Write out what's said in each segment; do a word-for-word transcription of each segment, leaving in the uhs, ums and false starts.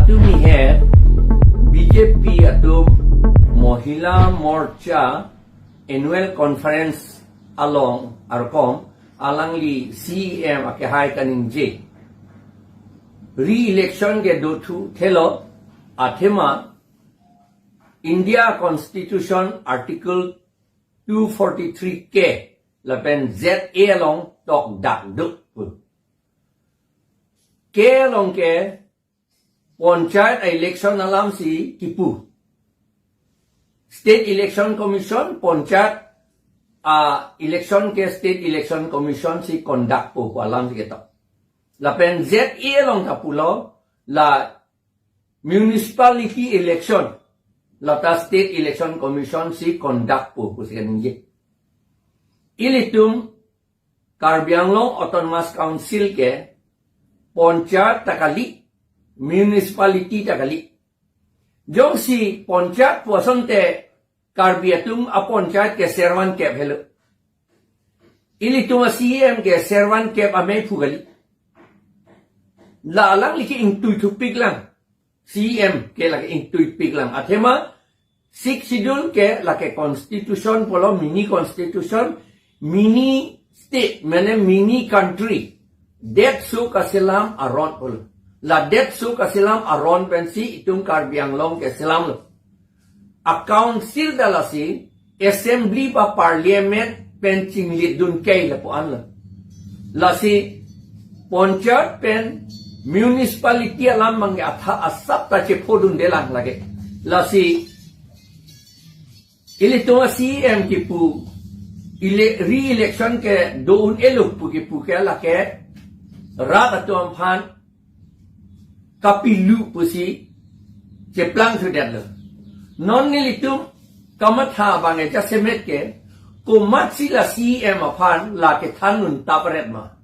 Tumi he B J P atum Mohila Morcha Annual Conference along arkom alangli C E M akehai kaningje. Re-election ke dothu thelo athema India Constitution Article two forty-three K lapen Z A along tokdak do pu. K along ke panchayat election alam si kipu. State Election Commission, panchayat a election ke State Election Commission si conduct po pu alam si ketok. Lapen Z A along ta pulo la municipality election, lata State Election Commission si conduct po pusi kaningje. Ilitum Karbi Anglong Autonomous Council ke panchayat ta kali, municipality ta kali. Jongsi panchayat pu asonte Karbi atum apanchayat ke servan kep helo. Ilitum a C E M ke servan kep amei phu kali. La alangli ke ingtui thupik lang. C E M ke lake ingtui pik lang. Athema Sixth Schedule ke lake constitution pulo, mini constitution, mini state, mane mini country. Detso kaselam aron pulo. La detso kaselam aron pensi itum Karbi Anglong ke selamlo. A council ta lasi assembly ba parliament pen chinglidun ke lapu-an lo. Lasi panchayat pen municipality alam abang ke atha asap ta chephodunde lang lake. Lasi ilitum a C E M kipu ele-, re-election ke do un-elo pu kipu ke lake rat atum aphan kapilu pusi cheplang thudetlo. Non nelitum kamatha abang ke jasemet ke komatsi la C E M aphan la kethan un tapret ma.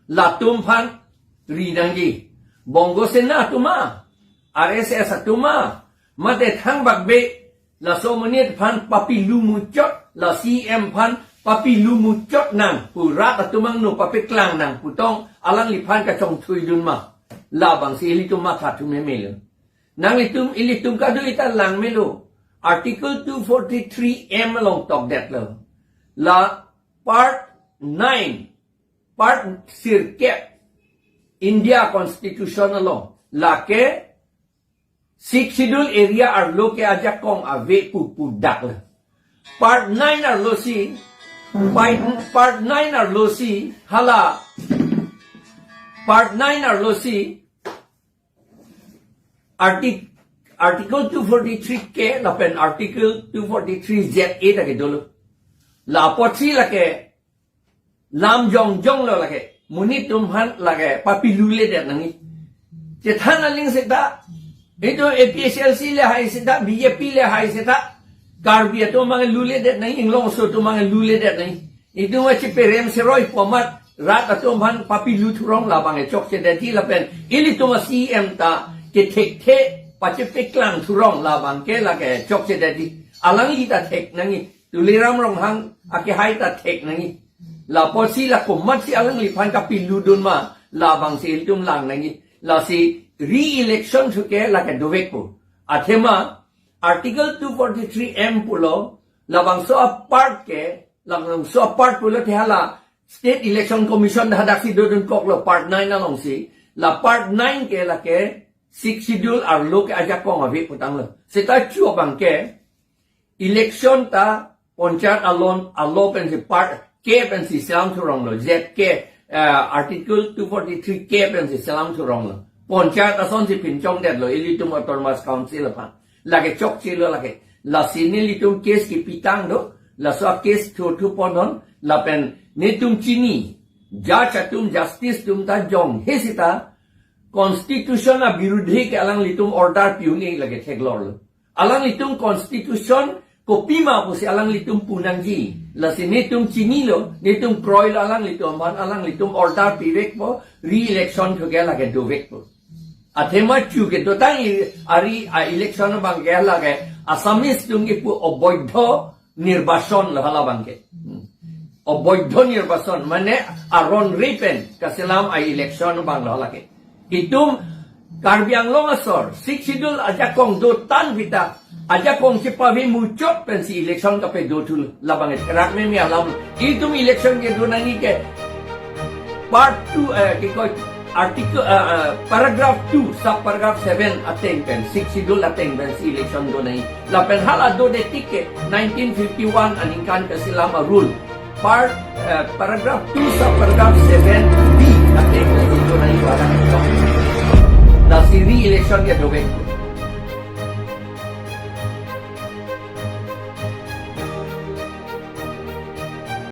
Latum aphan ri nangji. Bongo Sena atum ma, R S S atum ma, mate thangbak be laso amonit aphan papilu muchot, la C E M aphan papilu muchot nang pu rat atum angno papeklang nang pu tong alangliphan kachongthuidun ma. Labangsi ilitum matha thu memelo. Nanglitum ilitum kado-i ta lang melo. Article two forty-three M along tokdetlo. La part nine, part sirkep India Constitution along lake Sixth Schedule area arlo ke ajakong ave pu pudaklo. Part nine arlo si, part, part nine arlo si, hala, part nine arlo si, artic-, Article two forty-three K lapen Article two forty-three Z A ta kedolo. La apotsi lake lam jongjong lo lake. Monit atum aphan lake papiluledet nangji. Chethan aling seta, itum A P H L C le hai seta, B J P le hai seta, Karbi atum abang luledet nangji, inglongso atum abang luledet nangji. Itum achi perem seroi pu amat rat atum aphan papilu thurong labang e chokchedetji lapen ilitum a C E M ta kethekthe pachepeklang thurong labang ke lake chokchedetji. Alangli ta thek nangji. Tuliram Ronghang akehai ta thek nangji. La apotsi la komatsi alangliphan kapiludun ma, labangsi ilitum lang nangji. Lasi re-election thu ke lake dovekpo. Athema Article two forty-three M pulo, labangso apart ke, labangso apart pulo te hala State Election Commission hadaksi dodunkoklo part nine alongsi. La part nine ke lake Sixth Schedule arlo ke ajakong ave putanglo. Seta chu abang ke election ta panchayat alon arlo pensi part K pensi selam thuronglo, Z K, eh, Article two forty-three K pensi selam thuronglo. Panchayat asonsi pinchongdetlo, ilitum Autonomous Council aphan. Lake chokchelo lake. Lasi nelitum case kipitang do, laso a case thurthu ponnon, lapen netum chini, judge atum, justice atum ta jonghe seta, Constitution abirudhe ke alanglitum order pi un-e lake theklorlo. Alanglitum Constitution kopima pusi alanglitum pu nangji. Lasi netum chinilo, netum kroilo alanglitum aphan, alanglitum order pivekpo, re-election thu ke lake dovekpo. Athema chu ke dotang i ari a election abang ke lake Assamese atum kipu oboidho nirbachon lo halabang ke. Hmm. Oboidho nirbachon, mane aron ripen kaselam a election abang lo lake. Itum Karbi Anglong asor, Sixth Schedule ajakong dotan vita, ajakong chepave muchot pensi election kapedo thulo, labang et kerak meme alam. Itum election kedo nangji ke part two, eh, kekoi article, eh, eh, paragraph two, sub paragraph seven ateng pen, Sixth Schedule ateng pensi election do nangji. Lapen hala dodetik ke nineteen fifty-one aningkan kasilam a-rule. Part, eh, paragraph two, sub paragraph seven B ateng pensi do nangji pada. Lasi re-election ke dovek.